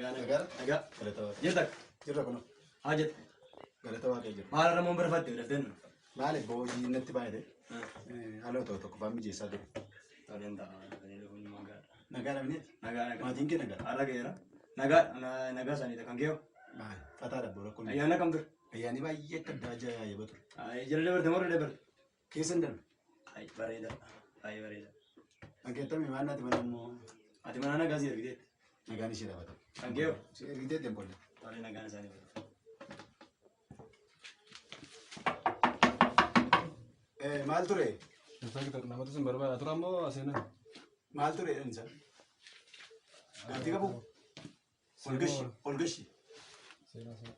Nagaa nagaa. Nagaa. Galata Waaqayyo. Jirta. Jirra kunoo. Haa jirta. Galata Waaqayyo jira. Maal irra moon barfaatte daftee nu? Maali hojii natti baay'ate. Haala tokko tokko faan mijeessaa ture. Toleen ta'a. Toleen dhufuun magaadha. Nagaa dhabneeti. Nagaa nagaa. Maatiin kee nagaa. Har'a ga'eera. Nagaa nagaa isaaniidha kan kee hoo? Maali? Fataa dhabbo rakkoon. Ayyaana kam ture? Ayyaanni baay'ee akka addaa ajaa'iba ture. Jala dabarte moo irra dabarte? Keessa hin darbe. Ay bareeda. Baay'ee bareeda. Dhageettami maal naati mana immoo Ati mana nagaa si ergiteetti. nagaan ishee dhaabata. Kan kee hoo? Si ergiteetti hin bolle. Tolee nagaan isaanii godhu. Maal ture? Inspector namatu sin barbaada tura ammoo aseenaa. Maal ture jedhan isaan? Gaaffii qabu? Ol gashi, ol gashi. Seenaa seenaa.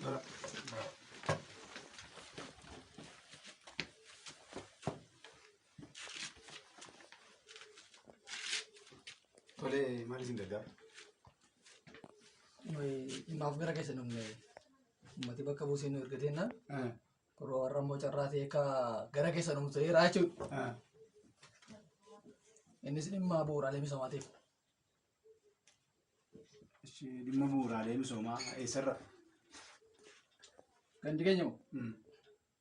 Bara. Tole maal isin gargaara? Dhimmaaf gara keessa dhumne uummati bakka buusee nu ergateenna yeroo har'a immoo carraa ta'e akka gara keessa dhumtu ta'eera jechuudha. Innis dhimma bu'uuraalee misoomaatiif. Dhimma bu'uuraalee misoomaa eessarra? Gandi keenya moo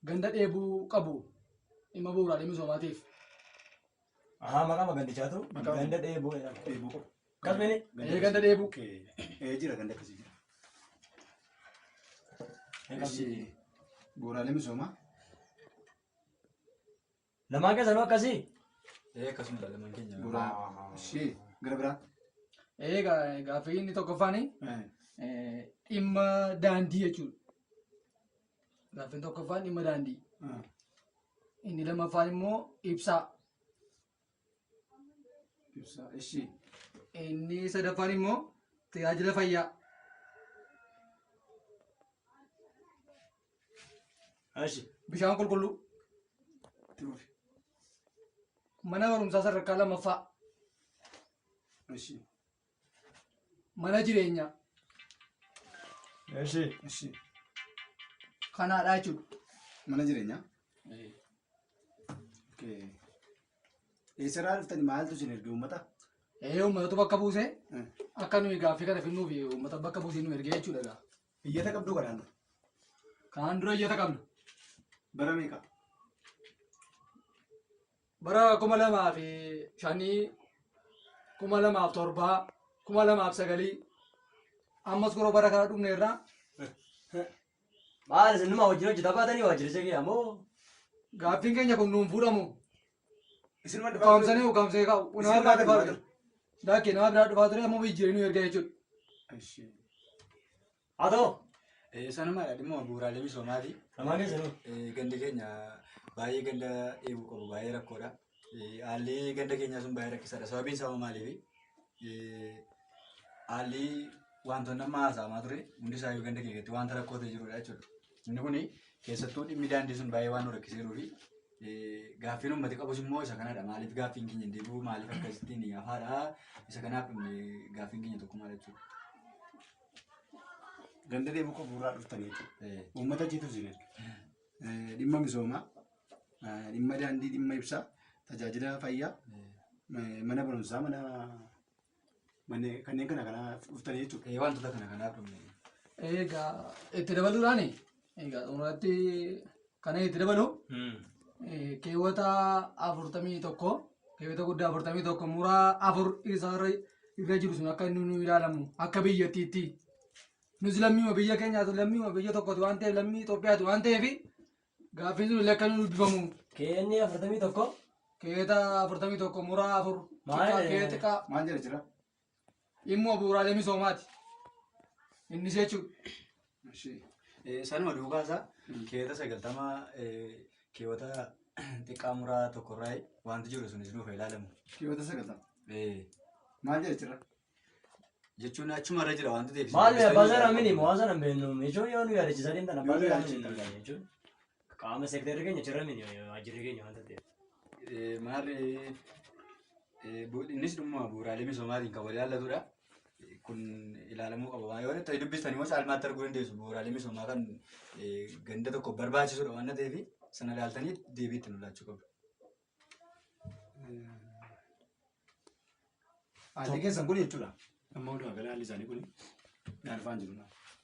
ganda dheebuu qabu dhimma bu'uuraalee misoomaatiif. Ahaa maqaa gandichaatu Maqaa- ganda dheebuu jedhama. Dheebuu qabu. Kasmini? Ee ganda dheebuu. Ee jira ganda akkasii jira. Bu'uuraalee misoomaa. Lamaan keessanuu akkasii? Akkasuma lamaan keenya. Bu'uuraa. Ishee gara biraa. Ee gaaffii inni tokkoffaan dhimma daandii jechuudha. Gaaffiin tokkoffaan dhimma daandii. Inni lammaffaan immoo ibsaa. Ibsaa. Ishee. Inni sadaffaan immoo tajaajila fayyaa. Ashi. Bishaan qulqulluu. Itti fufi. Mana barumsaa sadarkaa lammaffaa. Ishee. Mana jireenyaa. Ashi. Ishee. Kanaadha jechuudha. Mana jireenyaa. Okay. Eessarraa dhuftani maaltu isin erge uummata? Ee uummatatu bakka buusee akka nuyi gaaffii kana finnuuf uummata bakka buusee nu ergee jechuudha egaa. Iyyata qabduu kanaan dura. Kanaan dura iyyata qabna. Bara meeqa? Bara 2005, 2007, 2009 ammas yeroo bara kana dhumne irraa Maal isin numa wajjin hojjetaa baatanii waajjiricha kee ammoo gaaffiin keenya kun nuun fuudhamu. Isin madda Ukkaamsanii ukkaamsee kaa'u. Nama Isin biraa maal dhufaa ture? ture. Laakiin nama biraa dhufaa ture amma jijjiiranii nu ergee jechuudha. Ishee. haa ta'u Sanumaadha dhimma bu'uuraalee misoomaati. lamaan keessanuu. Gandi keenya baay'ee ganda dheebuu qabu baay'ee rakkoodha. Haalli ganda keenyaa sun baay'ee rakkisaadha. Sababiin isaa maaliifi haalli wantoonni amma haasa'amaa ture hundi isaayyuu ganda keenya keessatti wanta rakkoo ta'e jirudha jechuudha. Inni kuni keessattuu dhimmi daandii sun baay'ee waan nu rakkiseeruu fi gaaffiin uummati qabus immoo isa kanadha. Maaliif gaaffiin keenya hin deebi'u? Maaliif akkasittiin hafaadha? Isa kanaaf gaaffiin keenya tokkummaa jechuudha. Ganda dheebuu qabu irraa dhuftanii jechuudha. Uummata achiitu isin erge. Dhimma misoomaa, dhimma daandii, dhimma ibsaa, tajaajila fayyaa, mana barumsaa, mana kanneen kana kanaaf dhuftanii jechuudha. Wantoota kana kanaaf dhumne. Egaa itti dabaluudhaan egaa xumuratti kana itti dabalu keewwata 41 keewwata guddaa 41 muraa 4 isa irra jiru sun akka inni nu ilaalamu akka biyyattiitti. Nus lammiima biyya keenyaatu lammiima biyya tokkooti waan ta'eef lammii Itoophiyaati waan ta'eef gaaffiin sun illee akka nu dubbifamu. Keenni 41. Keewwata 41 muraa 4 Maal? keewwata xiqqaa Maal jedha jira? dhimma bu'uuraalee misoomaati. Innis jechuudha. Ishee. Sanuma duukaa isaa keewwata 90 keewwata xiqqaa muraa tokkorraa wanti jiru sunis nuuf ilaalamu. Keewwata 90. Maal jedha jira? Jechuun achuma irra jira wanti ta'eef. Maal abbaa sana mini waan sana hin beeknu jechuun yoo nu yaadachiisaa deemtan abbaa Yoo nu sana yaadachiisan. mini jechuun qaama seektarri keenya achirra mini waajjirri keenya waan ta'eef. Maarri innis dhimma bu'uuraalee misoomaatiin kan wal ilaallatudha. Kun ilaalamuu qaba. Yoo ta'e dubbistanii immoo caalmaatti arguu dandeessu. Bu'uuraalee misoomaa kan ganda tokko barbaachisudha waan ta'eef sana ilaaltanii deebii itti nu laachuu qabdu. Haalli keessan kun jechuudha. Amma walumaa gala haalli isaanii kun naan jiru.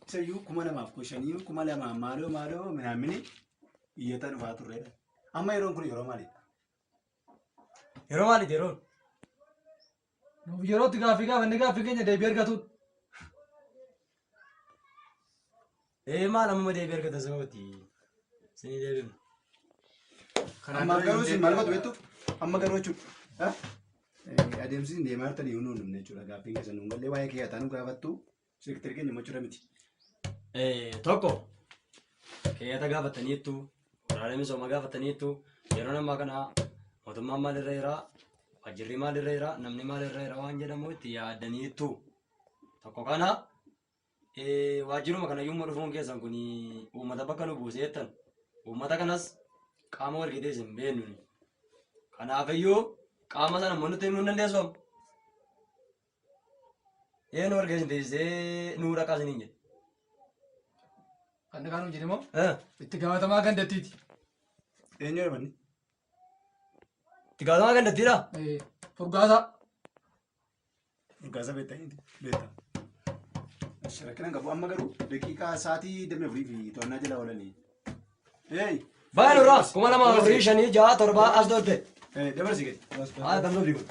Isayyuu 2005 2000 maaloo maaloo minaamini iyyata dhufaa turredha. Amma yeroon kun yeroo maalidha? Yeroo maalidha yeroon? Nuuf yerootti gaaffii gaafanne gaaffii keenya deebii argatudha. Maal amma deebii argata sababati? Isinii deebifna. Amma garuu isin maal gootu beektu? Amma garuu jechuudha. Adeemsi isin deemaa jirtan iyyuu nuun dhumne jechuudha. Gaaffiin keessan nuun gallee waa'ee keeyyataa nu gaafattu seektari keenya immoo jechuudha miti. Tokko keeyyata gaafataniittu, karaalee misoomaa gaafataniittu, yeroo ammaa kana mootummaan maalirra jira, waajjirri maalirra jira, namni maalirra jira waan jedhamu itti yaadaniittu. Tokko kana waajjiruma kana yommuu dhufuun keessan kun uummata bakka nu buusee jettan uummata kanas qaama wal qixees hin beeknu. Kanaafiyyuu qaama sana immoo nutti himuu hin dandeessu. Eenyu wal keessa teessee nuu dhaqaa isiniin jedhe. Kan dhagaan hin jedhe immoo itti gaafatamaa gandattiiti. Eenyu jedhamanni? Itti gaafatamaa gandattiidha? Furgaasaa. Furgaasaa beektanii beektaa. Rakkina qabu amma garuu daqiiqaa sa'aatii 24 fi to'annaa jala oolanii. Baay'ee nurraa 2 4 5 6 7 as dootte. Dabarsi gadi. Haa damdoo fiigu.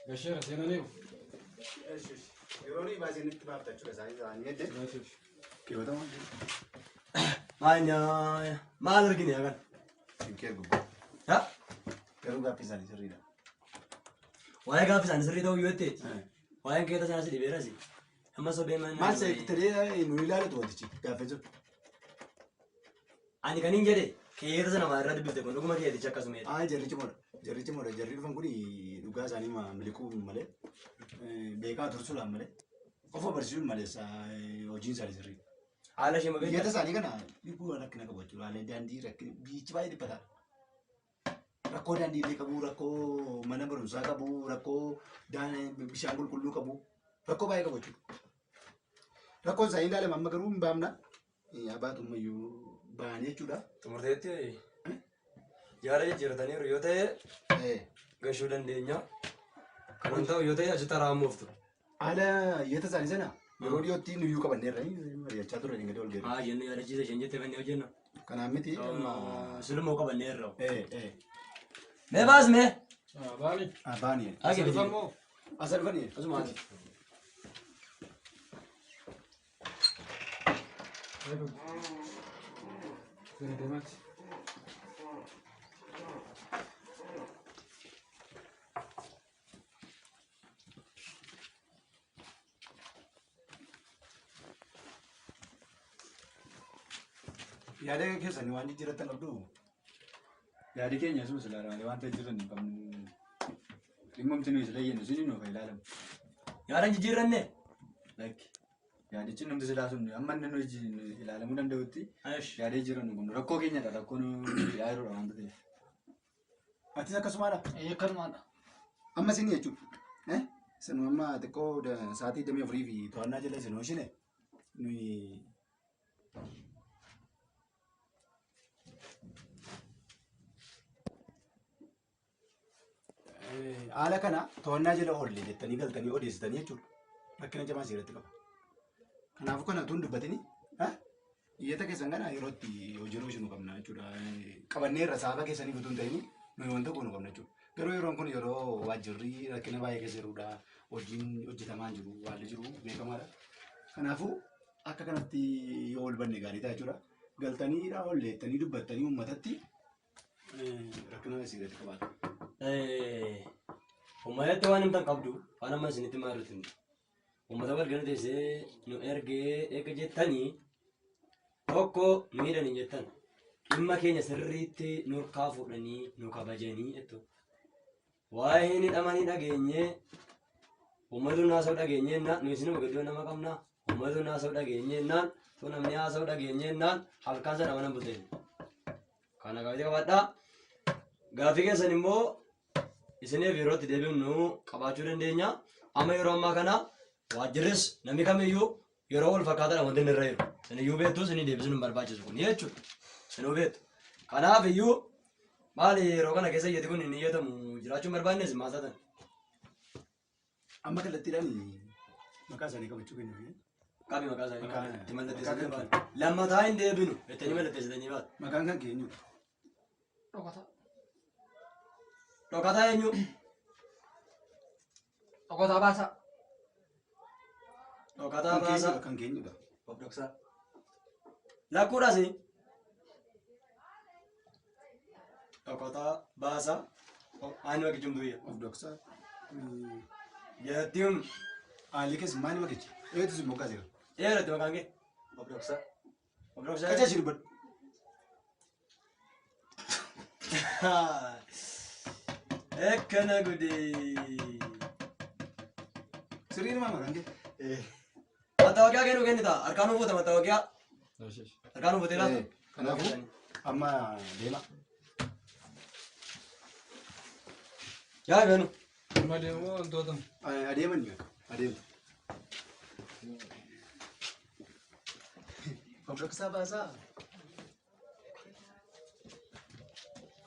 Gasheera seenaniiru. Yeroo nuyi baasee nutti baafta jechuudha isaanii isaanii edde. Keewwata maal maal argine hagan? Sinkee gubbaa. Ha? Garuu gaaffii isaanii sirriidha. Waa'ee gaaffii isaanii sirrii ta'uu yoo ta'e waa'een keessa isaanii si dhibeerasi. Amma sobee Maal seektaree nu ilaalatu wantichi gaaffii sun. Ani kan hin jedhe keessa sana maal irra dubbifte kun dhuguma keetichi akkasuma jedhe. Haa jarrichi moodha. Jarrichi moodha. Jarri dhufan kun dhugaa isaanii miliquu malee beekaa tursuudhaan malee qofa barsiisuun malee hojiin isaanii sirrii. Haala ishee magaa. Biyyoota isaanii kana dhibbuu rakkina qabu jechuudha. Haala daandii rakkina biyyichi baay'ee dhiphataadha. Rakkoo daandii illee qabu, rakkoo mana barumsaa qabu, rakkoo bishaan qulqulluu qabu, rakkoo baay'ee qabu jechuudha. Rakkoon isaanii ilaalama amma garuu hin baamna. Abbaatummayyuu ba'anii jechuudha. Xumurteetti yaada jijjiirrataniiru yoo ta'e gashuu dandeenya. Kan ta'u yoo ta'e achitti haramuuftu. Haala iyyata isaanii sana yeroo dhiyootti nuyyuu qabanneerra mari'achaa turre gadi ol geerra. Haa jennu yaadachiisa isheen jettee fannee hojjenna. Kanaaf miti. Silmoo qabanneerra. Mee baas mee. Baani. Baani. Haa Dhufammoo. Asa dhufanii. Asuma. Deemaati. Yaada keessanii waan jijjiirrattan qabdu. Yaadi keenya asuma silaa malee wanta jijjiirrannu hin qabnu. Dhimmamti nuyi sila jennu suni nuuf ilaalamu. Yaada jijjiirranne. Lakki yaadichi numti silaa sun amma inni nuyi ilaalamuu danda'utti yaada jijjiirrannu hin qabnu. Rakkoo keenyadha rakkoo nu yaaduudha wanta ta'eef. Atis akkasumaadha. Akkanumaadha. Amma isin jechuudha. Isin amma xiqqoo sa'aatii 24 fi to'annaa jala isin oolchine nuyi haala kana to'annaa jala oolle jettanii galtanii odeessitanii jechuudha. Rakkina jamaa seeratti qaba. Kanaafuu kana utuu hin dubbatini iyyata keessan kana yeroo itti hojii hojii qabna jechuudha. Qabanneerra sababa keessanii utuu hin ta'in nuyi wanta goonu qabna jechuudha. Garuu yeroon kun yeroo waajjirri rakkina baay'ee keessa jirudha. Hojiin hojjetamaa jiru, haalli jiru beekamaadha. Kanaafuu akka kanatti yoo ol banne gaarii ta'a jechuudha. Galtanii olleettanii dubbattanii uummatatti rakkina seeratti qabaata. Uummatatti waan himtan qabdu waan amma isinitti maal himtu. Uummata wal gana teessee nu ergee eega jettanii tokko nu hidhan hin jettan. Dhimma keenya sirriitti nurkaa fuudhanii nu kabajanii jettu. Waa'ee hin hidhamanii dhageenyee uummatu haasa'u dhageenyeennaan nu isinuma gidduu nama qabna. Uummatu haasa'u dhageenyeennaan tu namni haasa'u dhageenyeennaan halkan sana mana bulteen. Kana kabajee qabadhaa. Gaaffii keessan immoo isiniif yeroo itti deebifnu qabaachuu dandeenya. Amma yeroo ammaa kana waajjirris namni kamiyyuu yeroo wal fakkaataadha wanti inni irra jiru. Isiniyyuu beektu isinii deebisuun hin barbaachisu kun jechuudha. Isinuu beektu. Kanaaf iyyuu maali yeroo kana keessa iyyati kun hin iyyatamu jiraachuu hin barbaannes maal taatan? Amma kallattiidhaan maqaa isaanii qabachuu kennu. Qabi maqaa isaanii Maqaa- itti mallatteessitanii maqaa baatu. Lammataa hin deebinu jettanii mallatteessitanii baatu. Maqaan kan keenyudha. Dhokataa. Dhokataa eenyu? Dhokataa baasaa. Dhokataa Kan baasaa. keenyudha. Kan keenyudha. Of dhoksaa. Lakkuudhaas dhokataa baasaa. Ani maqichuun biyya. Of dhoksaa. Jettiin Haalli keessa maali maqichi? Eetu si mogaa jira. dheeratti maqaan kee. Of dhoksaa. Of dhoksaa. Qacha ishee dubbadhu. Ekkana gudee. Sirrii namaa maqaan kee. Mattaawoqiyaa kennuu kennita. Harkaan uffata mattaawoqiyaa. Harkaan uffatee laata? Kanaafuu amma deema. Yaa beenu. Amma deemu wantoota. Adeeman ni adeema. Of dhoksaa baasaa.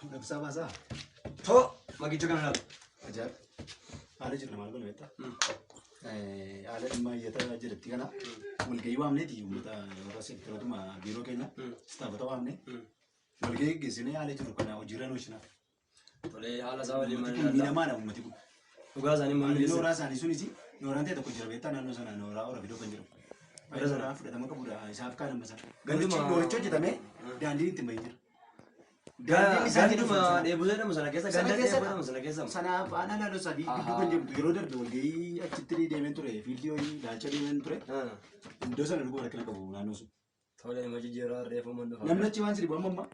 Of dhoksaa baasaa. Too maqicha kana laata. Ajaa'iba. Haala jiru maal godhu beektaa? Haala dhimma iyyata jedhatti kana walgahii waamneeti uummata warra seektarootuma biiroo keenya istaafota waamne walgahii geggeessinee haala jiru kana hojiirra nu ishina. Tolee haala isaa waliin Uummati maal kun ilaalla? miidhamaadha uummati kun. Dhugaa isaanii maal Haalli keessa? nooraa isaanii sunis nooraan ta'e tokko jira beektaa naannoo sana nooraa hora fidoo kan jedhamu. Baay'ee nooraan fudhatama qabudha isaaf kaan amma sana. Ganduma- Noorichi hojjetamee daandiin ittiin bahee jira. Daandiin isaa jedhu Ganduma sana. dheebuu jedhamu sana keessa Sana ganda keessa dheebuu jedhamu sana keessa. Sanaaf aanaa naannoo sadii gidduu kan jedhamtu yeroo darbe walgahii achitti deemeen ture fiildii wayii ilaalcha deemeen ture iddoo sana dhuguma rakkina qabu naannoo sun. Tolee nama jijjiirraa reefuu man dhufa. Namni achi waan sirbu amma amma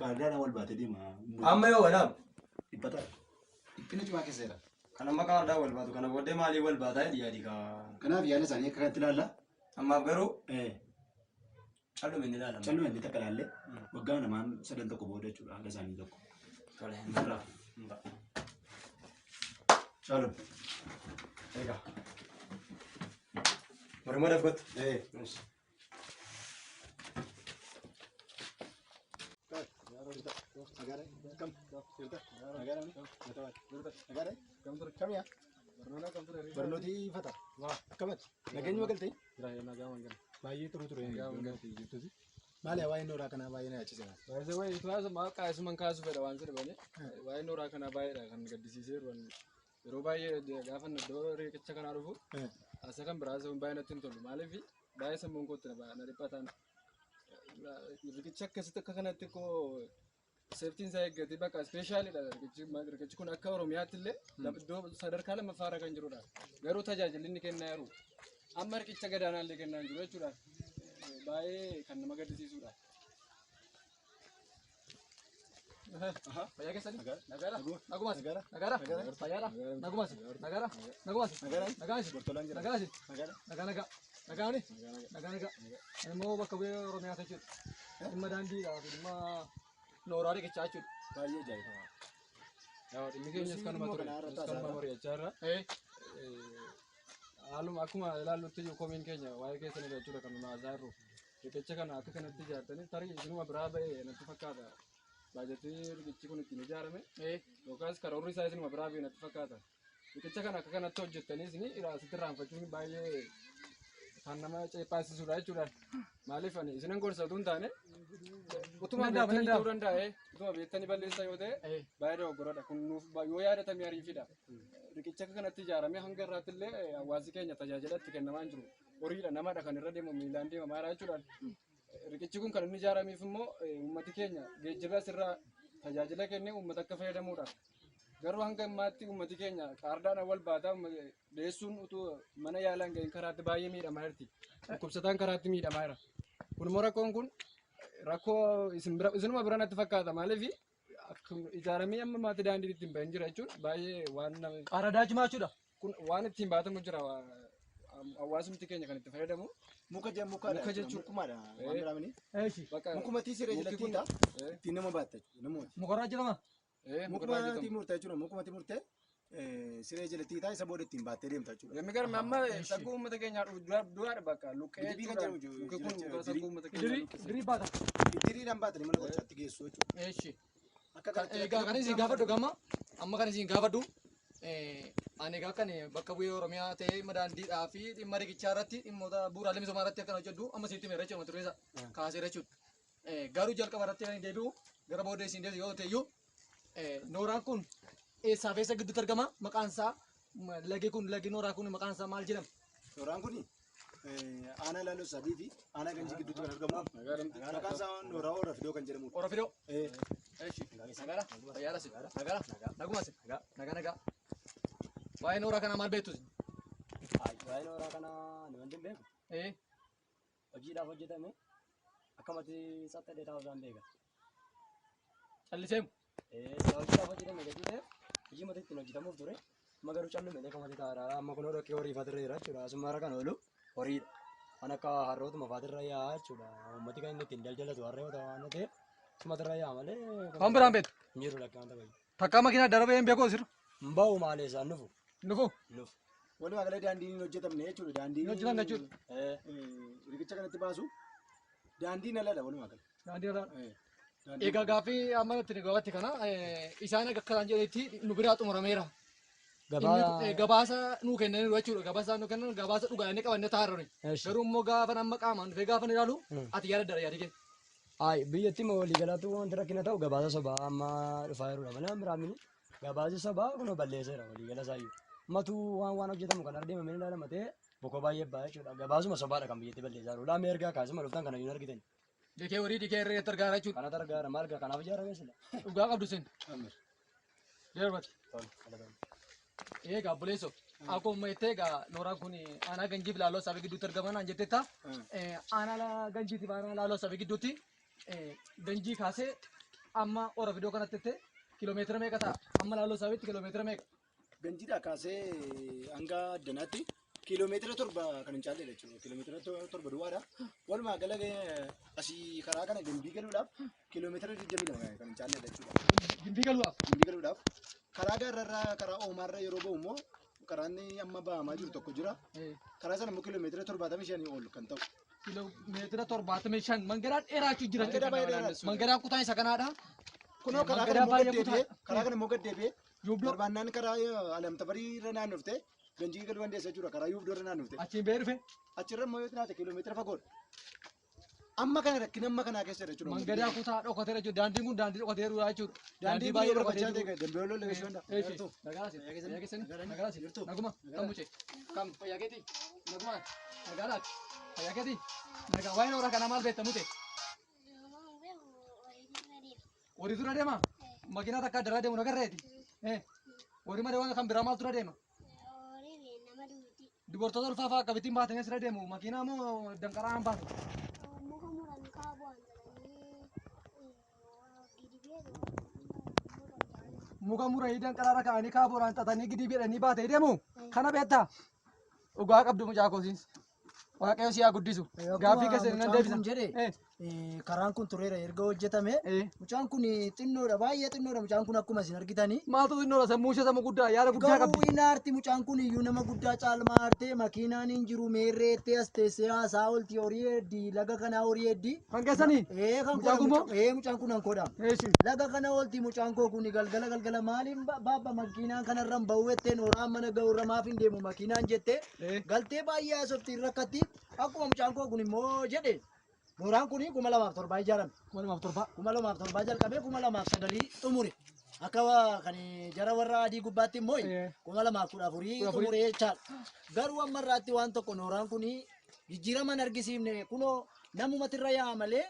kaardaadhaan wal baatee deema. Amma yoo walaam Dhiphata. Dhiphina cimaa keessa jira. kan amma kaardaa wal baatu kana booddee maalii wal baataa jedhi yaadi kaa. Kanaaf yaada isaanii akka kanatti ilaalla. Ammaaf garuu calluma inni ilaalama. Calluma inni takka ilaallee waggaa lamaan sadan tokko booda jechuudha haala isaanii tokko. Tolee hin ta'a. Hin ta'a. Caalum. Egaa. Morma dafkattu. Barnooti fata. Akkamatti? Nageenyuma galtee? Baay'ee turu ture. Maali waa'ee nooraa kanaa baay'ee na yaachise. Kaasuman kaasu fedha waan jedhu waa'ee nooraa kanaa baay'eedha kan gaddisiiseeru. Yeroo baay'ee gaafa iddoo riqicha kanaa dhufu asa kan biraa sun baay'ee natti hin tolu. Maaliif baay'ee sammuun kootti na dhiphataan. Riqicha akkasitti akka kanatti koo seeftiin isaa eeggatee bakka ispeeshaalidha. Riqichi kun akka Oromiyaatti illee iddoo sadarkaa lammaffaarra kan jirudha. Garuu tajaajilli inni kennaa jiru amma riqicha gadaanaa illee kennaa hin jiru jechuudha. Baay'ee kan nama gaddisiisudha. Fayyaa keessanii? Nagaadha? Nagumas? Nagaadha? Fayyaadha? Nagumas? Nagaadha? Nagumas? Nagaasi? Nagaasi? Nagaa nagaa. Nagaani? Nagaa nagaa. Ani immoo bakka bu'ee Oromiyaa jechuudha. Dhimma daandiidhaa fi dhimma nooraa riqichaa jechuudha. Baay'ee ajaa'iba. Yaa dhimmi keenyas kanuma ture. Nus kanuma mari'achaa irra. Haaluma akkuma ilaallutti iyyuu komiin keenya waa'ee keessanidha jechuudha kan nu haasaa jirru. Riqicha kana akka kanatti ijaartanii tarii isinuma biraa ba'e natti fakkaata. Baajatii riqichi kun ittiin ijaarame yookaas karoorri isaa isinuma biraa ba'e natti fakkaata. Riqicha kana akka kanatti hojjettanii isin asitti irraanfachuun baay'ee kan nama ceephaasisudha jechuudha. Maaliif ani isinan gorsa utuu hin taane utuma beektanii ta'uu danda'a utuma beektanii balleessaa yoo ta'e baay'ee dogoggoradha. Kun nuuf yoo yaadatame ariifidha. Riqicha akka kanatti ijaaramee hanga irraatti illee hawaasi keenya tajaajila itti kennamaa hin jiru. Horiidha namadha kan irra deemu miilaan deemamaa jira jechuudha. Riqichi kun kan inni ijaarameef immoo uummati keenya geejjiba asirraa tajaajila kennee uummata akka fayyadamuudha. Garuu hanga ammaatti uummati keenya qaardaadhaan wal baataa deessuun utuu mana yaalaa hin gahin karaatti baay'ee miidhamaa jirti. Dhukkubsataan karaatti miidhamaa jira. Kun immoo rakkoon kun rakkoo isin bira isinuma bira natti fakkaata maaliif ijaaramee amma ammaatti daandii ittiin bahin jira jechuun baay'ee waan nama Qaradaa cimaa jechuudha. kun waan ittiin baatamu jira hawaasumti keenya kan itti fayyadamu. Muka jee mukaadha. Muka jechuudha. Mukumaadha. Waan biraa mini. Eeshi. Bakka Mukumatii siree Mukti jalatti kun- hiita. Ittiin nama baatta jechuudha. Namooti. Mukarraa jedhama. Mukarraa Mukumatti hojjetamu. murtee jechuudha. Mukumatti murtee siree jalatti hiitaa isa booda ittiin baattee deemta jechuudha. Yemmi amma sagguu uummata keenyaa du'aadha bakka luqqee Dibii kan jechuudha. jedhamu jiru- Muki kun jira- muka sagguu uummata keenyaa Dirii luqqisa. dirii baata. Diriidhaan baatanii mana qorichaatti geessu jechuudha. Eeshi. Akka kanatti Egaa kan isin gaafadhu gama amma kan isin gaafadhu ani egaa kan bakka bu'ee Oromiyaa ta'ee dhimma daandiidhaa fi dhimma riqichaa irratti dhimmoota bu'uuraalee misoomaa irratti akkan hojjedhu amma isinitti himeera jechuudha mata duree isaa kaaseera jechuudha. Garuu jalqaba irratti kan deebi'u gara booddee isin deebi'u yoo ta'e iyyuu nooraan kun eessaa fi eessa gidduutti argama maqaan isaa lagi kun lagi nooraa kun maqaan isaa maal jedhama? Nooraan kun aanaa Laaloo Sabii fi aanaa Ganjii gidduutti kan argamu. Maqaan isaa Nooraa Hora Fidoo kan jedhamudha. Ora Fidoo. Eeshi. Nagaadha. Fayyaadha si. Nagaadha. Naguma si. Nagaa nagaa. Waa'ee nooraa kanaa maal beektu isin? Waa'ee nooraa kanaa nama hin beeku. Hojiidhaaf hojjetame akkamatti saxxadee taa'uu isaan beeka. Calliseemu. Sila hojiidhaaf hojjetame jechuu ta'eef hojii mata ittiin hojjetamuuf ture. Amma garuu callume akkamatti taa'aadha. Amma kun dhoqqee horii faatirra jira jechuudha. Asuma irra kan oolu horiidha. Waan akka harrootuma faatirra yaa'a jechuudha. Uummati kan inni ittiin daldalatu harroota waan ta'eef asumatirra yaa'a malee. Waan biraan beektu. Hin jiru lakkee wanta baay'ee. Takkaa makiinaa darabee hin beeku asirra. Hin ba'u malee isaan nufu. Nufu. Nufu. Walumaa gala daandiin hin hojjetamne jechuudha. Daandiin Hin hojjetamne jechuudha. Riqicha kanatti baasu daandiin aladha walumaa gala. Daandii irraa. Egaa gaaffii amma itti gabaatti kana isaan akka isaan jedhetti nu biraa xumurameera. Gabaa. Gabaasa nuu kennaniiru jechuudha. Gabaasa nuu kennan gabaasa dhugaa inni qabannee taa'aa jirru. Garuu immoo gaafa amma qaamaan dhufee gaafa ilaalu ati yaada dara yaadi kee. Ayi biyyatti immoo waliigalaatu wanti rakkina ta'u gabaasa sobaa amma dhufaa jirudha malee biraa mini gabaasi sobaa kun balleesseera waliigala isaayyuu. Matuu waan hojjetamu kan ardeemamee ilaalama ta'e bokkoo baay'ee baay'ee jechuudha. Gabaasuma sobaadha kan biyyatti balleessaa jiru. Laamee ergaa kaasuma dhuftan kana hin argitan. Dikee horii dikee irra argaa jechuudha. Kanatu argaara maal gaa kanaaf ijaarame sila. Dhugaa qabdu sin. Darbati. Egaa obboleessoo akkuma jettee egaa nooraan kun aanaa Ganjiif Laaloo Sabii gidduutti argaman aan jetteetta. Aanaa Ganjiitiif aanaa Laaloo Sabii gidduutti Ganjii kaasee amma Ora Fidoo kanatti jettee kiiloomeetira meeqa ta'a? Amma Laaloo Sabiitti kiiloomeetira meeqa? Ganjiidhaa kaasee hanga Addanaatti kiiloomeetira 7 kan hin caalledha jechuudha. Kiiloomeetira 7 duwwaadha. Walumaa gala asii karaa kana Gimbii galuudhaaf kiiloomeetira 22 kan hin caalledha jechuudha. Gimbii galuudhaaf? Gimbii galuudhaaf. Karaa gaarrarraa karaa Oomaarra yeroo ba'u immoo karaan amma ba'amaa jiru tokko jira. Karaa sana immoo kiiloomeetira 75 ol kan ta'u. Kiiloomeetira 75 mangadaa dheeraa jechuun jira. Mangadaa baay'ee dheeraadha. Mangadaa kutaan isa kanaadha. Kunoo karaa kana Mangadaa immoo baay'ee gad deebi'ee kutaa. karaa kana immoo gad deebi'ee Yuubdoo. barbaannaan karaa Alamtafarii irra naannoftee Ganjii galuu dandeessa jechuudha. Karaa Yuubdoo irra naannoftee. Achiin ba'ee dhufe. Achirra immoo yoo xinaate kiiloomeetira fagoodha. Amma kana rakkina amma kanaa keessa jira jechuudha. Mangadaa kutaa dhokateera jechuudha. Daandiin kun daandii dhokateerudha jechuudha. Daandii baay'ee baay'ee barbaachisaa dhokateeru. ta'e dambiyooloo lollee danda'a. Eeshi. Nagaa si. Fayyaa keessanii. Nagaa si. Naguma. Kam mucee. Kam fayyaa keetii. Naguma. Nagaa laati. Fayyaa keetii. Nagaa waa'ee nooraa kanaa maal beekta mucee? Horii dura deema. Makiinaa takka daraa deemu nagarreeti. Horii malee waan kan biraa maaltu dura deema? Dubartoota ulfaa fa'aa akkamittiin baatanii asirra deemu? Makiinaa moo danqaraan baatu? Muka muranii danqaraarra kaa'anii kaaboodhaan xaxanii gidii jedhanii baatee deemu. Kana beektaa? Dhugaa qabdu mucaa koosiins. Waaqayyo si haa guddisu. Gaaffii keessan nan deebisa. Mucaan kun jedhe karaan kun tureera erga hojjetame. Mucaan kun xinnoodha baay'ee xinnoodha mucaan kun akkuma isin argitanii. Maaltu xinnoodha sammuu ishee sammuu guddaa yaada guddaa Garuu qabdi. inni aarti mucaan kun iyyuu nama guddaa caalmaa aartee makiinaan hin jiru meerreettee as teessee haasaa oolti horii heddii laga kanaa horii heddii. Kan keessanii? Kan Mucaan kun moo? Mucaan kun hankoodha. Laga kana oolti mucaan koo kun galgala galgala maaliin baabba makiinaan kanarra hin ba'u jettee nooraan mana ga'urra maaf hin deemu makiinaan jettee galtee baay'ee haasofti hin rakkatti. Akkuma mucaan koo kun immoo jedhe nooraan kun 2007 ijaarame. 2007. 2007 jalqabee 2009 xumure. Akka kan jara warra adii gubbaatti immoo 2014 xumure jechaadha. Garuu amma irraatti waan tokko nooraan kun jijjiirama hin argisiifne kunoo namumatti irra yaa'a malee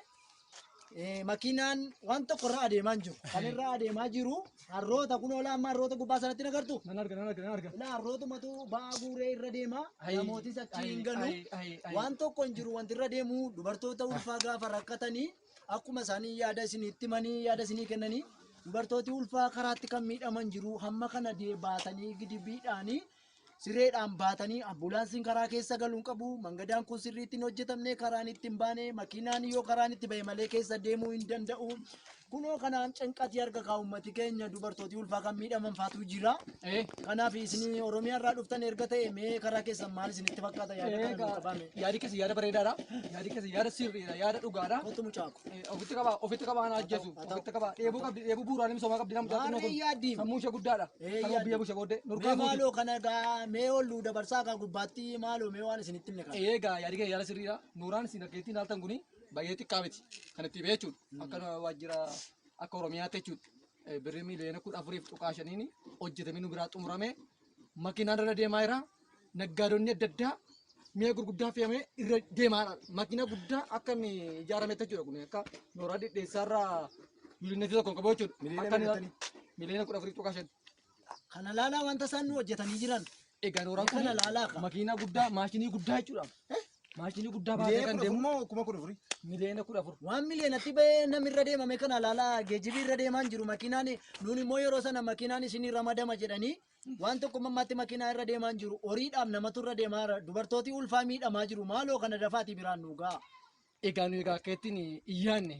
makiinaan waan tokko irra adeemaa hin jiru. Kan irra adeemaa jiru harroota kunoo laa amma harroota gubbaa sanatti hin agartu. Nan arga nan arga nan arga. Laa harrootumatu ba'aa guuree irra deema. Namootis achi hin galu. Waan tokko hin jiru wanti irra deemu dubartoota ulfaa gaafa rakkatanii akkuma isaanii yaada isinitti himanii yaada isinii kennanii dubartooti ulfaa karaatti kan miidhaman jiru hamma kana baatanii gidibiidhaanii sireedhaan baatanii ambulaansiin karaa keessa galuun qabu mangadaan kun sirriitti hin hojjetamne karaan itti hin baane makiinaan yoo karaan itti bahe malee keessa deemuu hin danda'u. Kunoo kanaan cinqatii harka kaa uummati keenya dubartootii ulfaa kan miidhaman faatu jira. Kanaaf isin Oromiyaa irraa dhuftan erga ta'e mee karaa keessan maal isinitti fakkaata yaada kana nuu qabame. Yaadi keessa yaada bareedaadha. Yaadi keessa yaada sirriidha. Yaada dhugaadha. Kottu mucaako. Ofitti qabaa na ajjeesu. Ofitti qabaa. Dheebuu qabdi. Dheebuu bu'uuraalee misoomaa qabdi. Namni Maarree kun yaaddiin. sammuu ishee guddaadha. Kan biyya bushe booddee Mee nurkaa fuuti. maaloo kana gaa mee olluu dabarsaa kaa gubbaatti maaloo mee waan isinitti himne kana. Egaa yaadi keessa yaada sirriidha. Nuuraan isin rakkeettiin haaltan kuni baay'ee xiqqaa miti. Kan itti ba'e jechuudha. Akka waajjira akka Oromiyaatti jechuudha. Birrii miliyoona 14.5 hojjetamee nu biraa xumurame. Makiinaan irra deemaa jira. Naggaadonni adda addaa mi'a gurguddaa fe'amee irra deemaa jira. Makiina guddaa akka inni ijaarametti jechuudha kun akka nooraa dhidheessaarraa miliyoona tokko qabu jechuudha. Miliyoona Miliyoona 14.5. Kana laalaa wanta isaan nu hojjetanii jiran. Egaa nooraan kun Kana laalaa ka. makiinaa guddaa maashinii guddaa jechuudha. Maashinii guddaa baatee kan deemu Miliyoona 14,000. miliyoona 14. Waan miliyoonatti ba'ee namni irra deemame kana laalaa geejjibii irra deemaa hin jiru makiinaan nuun immoo yeroo sana makiinaan isinii ramadama jedhanii waan tokko mammaatti makiinaa irra deemaa hin jiru horiidhaaf namatu irra deemaa jira dubartooti ulfaa miidhamaa jiru maaloo kana dafaatii biraan nu ga'a. Egaa nu egaa akka ittiin iyyaanne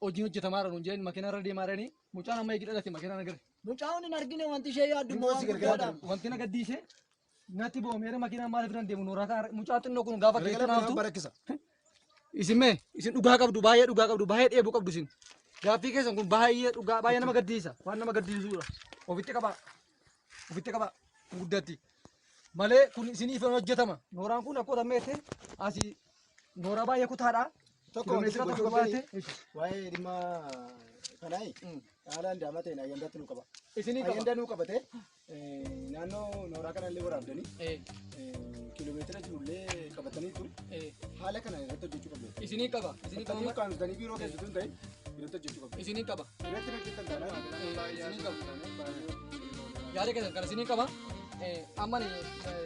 hojiin hojjetamaa jiran jedhan makiinaa irra deemaa jiranii mucaan amma eegi dhalate makiinaa agarre. Mucaan hin argine wanti ishee yaaddu immoo waan Immoo si gargaara. guddaadha. Wanti na gaddiise natti boomeera makiinaa maaliif irra deemu nooraa kana mucaa xinnoo kun gaafa keessa Galgala naaftu barakkisa. isin mee isin dhugaa qabdu baay'ee dhugaa qabdu baay'ee dheebuu qabdu isin gaaffii keessan kun baay'ee dhugaa baay'ee nama gaddiisa waan nama gaddisiisudha ofitti qabaa kun guddatti malee kun isiniif hin hojjetama nooraan kun akkuma tammeette asii nooraa baay'ee kutaadha Tokko wanti kiiloomeetira tokko gochuu qabaate waa'ee dhimma kanaayi haalaan daamaa ta'een ayyandaatti nu qaba. isinii qaba Ayyanda nu qabate naannoo nooraa kanallee waraabdanii kiiloomeetira jirullee qabataniitu haala kana irratti hojjechuu qabdu. Isinii qaba isinii Qabatanii qaba qaamsitanii biiroo keessattuu hin ta'in irratti hojjechuu qabdu. isinii qaba Irratti hojjetan taanaan isinii qaba yaada keessan kana isinii qaba amma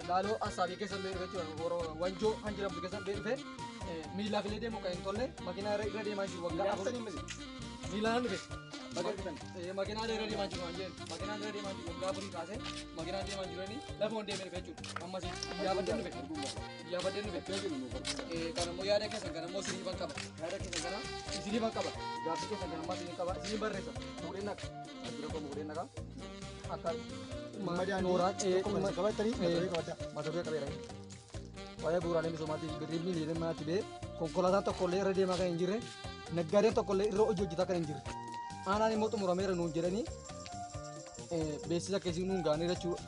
laaloo asaabii keessan bee dhufe jechuudha wanjoo kan jedhamtu keessan bee dhufe miilaaf illee deemu kan hin tolle makiinaa irra deemaa jiru waggaa afur Miidhagsanii misi. miilaan dhufe Baga argitan. Makiinaa irra deemaa jiru waan jedhan makiinaa irra deemaa jiru waggaa afurii kaasee makiinaa deemaa jiranii lafa hundee dhufe jechuudha ammas iyyaafadheen dhufe iyyaafadheen dhufe kan ammoo yaada keessan kan ammoo isiniifan qaba yaada keessan kana isiniifan qaba gaaffii keessan kan ammaa isiniif qaba isiniif barreessa fuudheen naqa jira koo fuudheen naqa akka Dhimma daandii tokko kan isin qabattanii mata duree qabaddaa. mata duree qabeera. Waa'ee bu'uuraalee misoomaatiif birrii miliyoona manatti ba'ee konkolaataan tokkollee irra deemaa kan hin jirre naggaadeen tokkollee irra hojii hojjetaa kan hin jirre aanaan immoo xumurameera nuun jedhanii beeksisa keessi nuun gaanii jechuudha.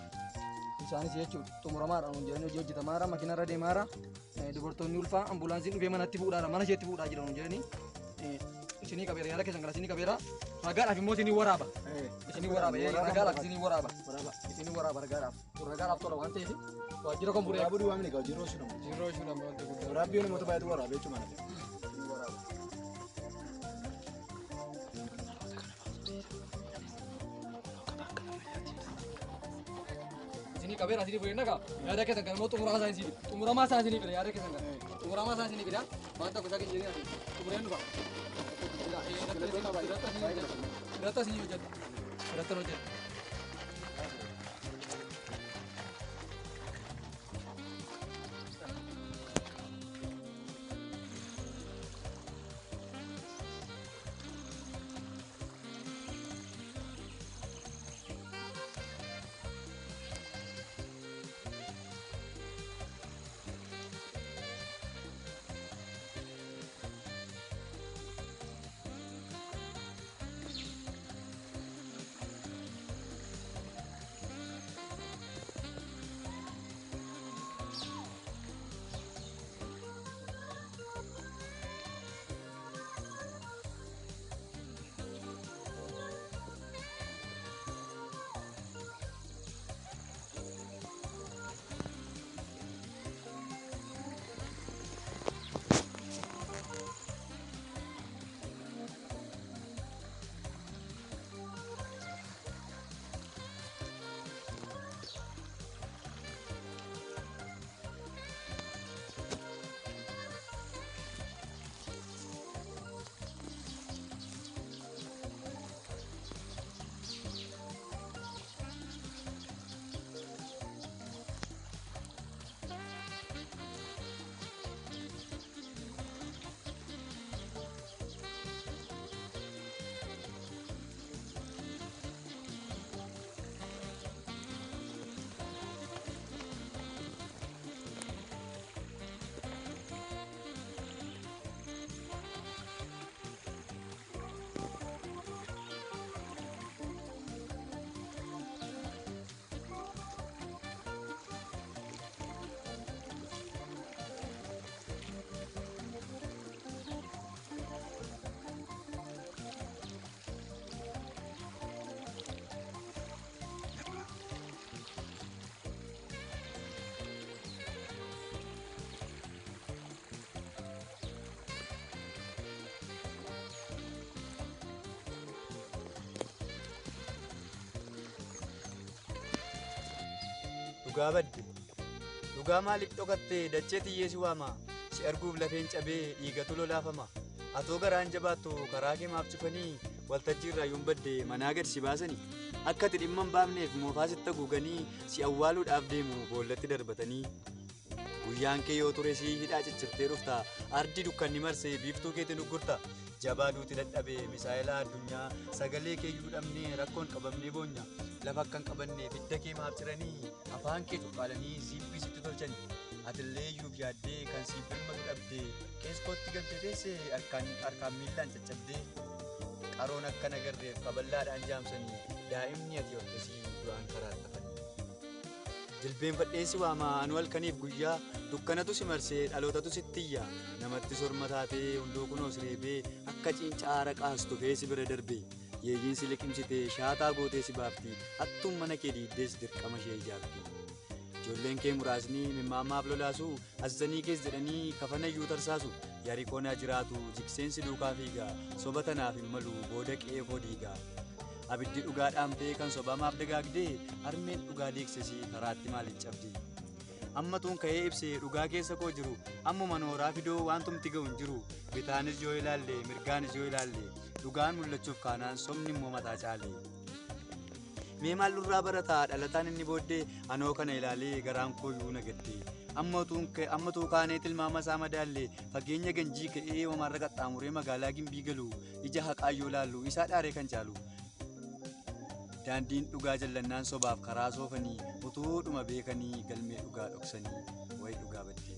Isaanis jechuudha xumuramaadha nuun jedhanii hojii hojjetamaadha makiina irra deemaadha dubartoonni ulfaa ambulaansiin dhufee manatti fuudhaadha mana isheetti fuudhaa jira nuun jedhanii isinii qabeera yaada keessan kana isinii qabeera ragaadhaaf immoo isinii waraaba isinii waraaba ragaadhaaf isinii waraaba isinii waraaba ragaadhaaf ragaadhaaf tola waan ta'eef waajjira kon fuudhee Waraabuu duwwaa miti hojii roosuu nama. Jirroo ishuu nama wanta guddaa. Waraabbii namoota baay'eetu waraabee jechuudha. isinii waraaba. Isinii qabeera isinii fuudhee nagaa yaada keessan kana immoo xumuramaa isaa isinii xumuramaa isaa isinii fida yaada keessan kana xumuramaa isaa isinii fida waan tokko isaa keessa jireenyaa xumureen dhufa. Irratti isinii hojjedha irratti hojjedha. Dhugaa badde. Dhugaa maaliif dhokatte dachee tiyyee si waama? Si arguuf lafeen cabee dhiigatu lolaafama. Atoo garaan jabaattu karaa kee maaf cufanii waltajjii irraa yoon badde manaa gad si baasanii. Akka ati dhimma hin baafneef moofaa sitti haguuganii si awwaaluudhaaf deemu boollatti darbatanii. Guyyaan kee yoo ture si hidhaa ciccirtee dhufta. Ardi dukkanni marsee biiftuu keetiin uggurta. Jabaa duuti dadhabee misaa'ila addunyaa sagalee kee iyyuu dhabnee rakkoon qabamnee boonya. Lafa akka hin qabanne fidda kee maaf ciranii afaan kee cuqqaalanii ziippii sitti tolchanii. Atillee iyyuuf yaaddee kan siif birmatu dhabdee qeeskootti galtee teessee harkaan miillaan caccabdee qaroon akka nagarreef kaballaadhaan jaamsanii daa'imni ati hortesii du'aan karaa tafanii. Jilbeenfadheen si waama anu halkaniif guyyaa dukkanatu si marsee dhalootatu sitti iyya namatti sorma taatee hunduu kunoo si reebee akka ciincaa raqaastu feesi bira darbe yeeyyiin si liqimsitee shaataa gootee si baafti hattuun mana kee diiddees dirqama ishee ijaarti. Ijoolleen kee muraasni mimmaamaaf lolaasu azzanii kees jedhanii kafana iyyuu tarsaasu yaari koonaa jiraatu jigseensi duukaa fiiga soba tanaaf hin malu booda qe'ee koo diiga. Abiddi dhugaa dhaamtee kan sobamaaf dagaagdee harmeen dhugaa deeksisii karaatti maaliin cabdi. Ammatuun ka'ee ibsee dhugaa keessa koo jiru ammuma nooraa fidoo wantumti ga'u hin jiru bitaanis yoo ilaalle mirgaanis yoo ilaalle dhugaan mul'achuuf kaanaan sobni immoo mataa caale. Mee maal nurraa barataa dhalataan inni booddee anoo kana ilaalee garaan koo iyyuu na gadde. Ammatuu kaanee tilmaama isaa madaalle fageenya ganjii ka'ee homaarra qaxxaamuree magaalaa gimbii galu ija haqaa yoo laallu isaa dhaaree kan caalu. Daandiin dhugaa jallannaan sobaaf karaa soofanii utuudhuma beekanii galmee dhugaa dhoksanii wayi dhugaa badde.